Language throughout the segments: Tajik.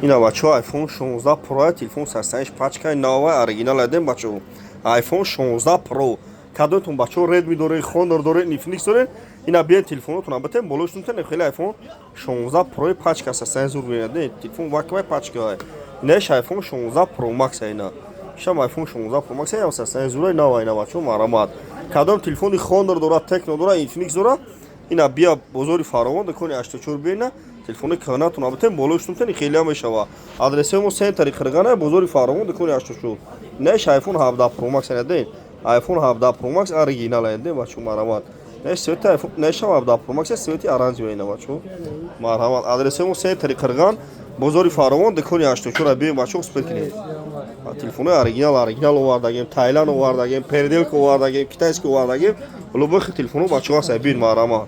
Ина, бачаҳо, iPhone 16 Pro, телефон состояниш пачкаи нава, оригинал адем, бачаҳо. iPhone 16 Pro. Кадомтон, бачаҳо, Redmi доред, Honor доред, Infinix доред, ина биен, телефонотон битен, болоштун тен, хеле iPhone 16 Pro пачка, состояние зур бинед. Не, телефон ваквай пачка. Инаиш iPhone 16 Pro Max ина. Шам iPhone 16 Pro Max ям, состояние зура, нава ина, бачаҳо, марамат. Кадом телефони Honor дорад, Tecno дорад, Infinix дорад, ина бия бозори Фаровон, дукони 84, биена, телефони кӯҳнатон абитен, болоштун тен, хеле мешава. Адреси мо центри Қирғана, бозори Фаровон, дукони 84. Инаиш iPhone 17 Pro Max ина, iPhone 17 Pro Max оригинал ина, бачаҳо, марҳамат. Наиш цвети iPhone, наишам 17 Pro Max цвети оранжевый ина, бачаҳо, марҳамат. Адреси мо центри Қирған, бозори Фаровон, дукони 84. Бием, бачаҳо, успеть кунед. Телефонои оригинал, оригинал овардагем, Таиланд овардагем, переделка овардагем, китайский овардагем, любой телефоно, бачаҳо, ҳаст, бин, марҳамат.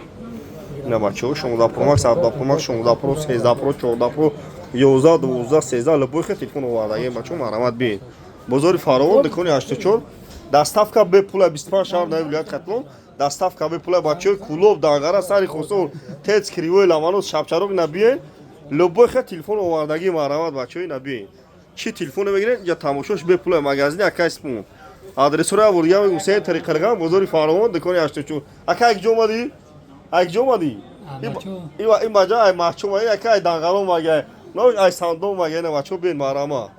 Ина, бачаҳо, 16 Pro Max, 17 Pro Max, 16 Pro, 13 Pro, 14 Pro, 11, 12, 13, любой телефон овардагем, бачаҳо, марҳамат, бин. Бозори Фаровон, дукони 84. Доставка бепула, 25 шаҳр наи вилояти Хатлон доставка бепула. Бачаҳои Кулоб, Данғара, Сари Хосор, Тец, Кривой, Ламанос, Шабчароқ, ина биен, любой телефон овардагӣ, марҳамат, бачаҳо, ина биен. Чӣ телефоне мегиред, инҷа тамошош бепула. Магазини акай Спун. Адресуро авурдига мегум: центри Қирған, бозори Фаровон, дукони 84. Ака, як ҷо омадӣ? Як ҷо омадӣ? Ин баҷа ай Маҳчум, ака, ай Данғара омага, ай Сандо омага. Ина, бачаҳо, бин, марҳамат.